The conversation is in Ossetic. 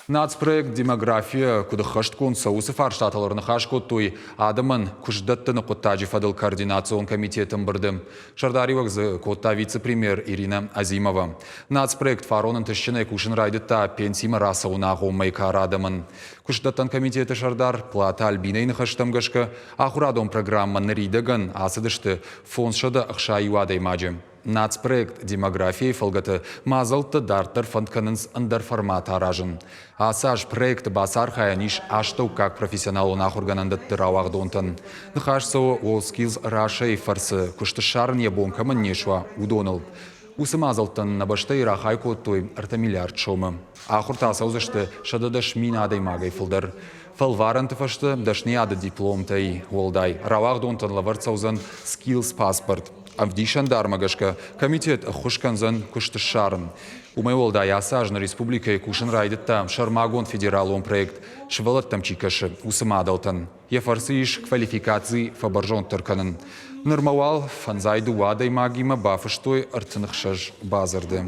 Нацпроект «Демография» куыд ӕххӕстгонд цӕуы, уыцы фарстатыл ӕрныхас кодтой адӕмӕн куыстдӕттыны хъуыддаджы фӕдыл координацион комитеты ӕмбырды. Сӕрдариуӕг дзы кодта вице-премьер Ирина Азимова. Нацпроект фарон ӕнтыстджынӕй кусын райдыдта пенсимӕ рацӕуыны агъоммӕйы кары адӕмӕн. Куыстдӕттӕн комитеты сӕрдар Платы Альбинӕйы ныхӕстӕм гӕсгӕ, ахуырадон программӕ ныридӕгӕн ацыдысты 561 адӕймаджы. Нацпроект «Демография-йы фӕлгӕты мадзӕлттӕ дарддӕр фӕнд кӕнынц ӕндӕр формат аразын. Ацы аз проекты бацархайӕн ис астӕуккаг профессионалон ахуыргӕнӕндӕтты рауагъдонтӕн. Ныхас цӕуы WorldSkills Russia-йы фӕрцы куыст ссарын йӕ бон кӕмӕн не суа, уыдоныл. Уыцы мадзӕлттӕн нӕ бӕстӕйы рахай кодтой 3 миллиард сомы. Ахуыртӕ ацӕудзысты 110 000 адӕймагӕй фылдӕр. Фӕлварӕнты фӕстӕ дӕсныйады дипломтӕй уӕлдай рауагъдонтӕн лӕвӕрд цӕудзӕн Skills паспорт. Ӕвдисӕндармӕ гӕсгӕ комитет ӕххуыс кӕндзӕн куыст ссарын. Уымӕй уӕлдай ацы аз нӕ республикӕйы кусын райдыдта сӕрмагонд федералон проект «Сывӕллӕттӕм чи кӕсы, уыцы мадӕлтӕн». Йӕ фӕрцы ис квалификаци фӕбӕрзонддӕр кӕнын. Нырмӕ уал фӕндзай дыууӕ адӕймагимӕ бафыстой 36 бадзырды.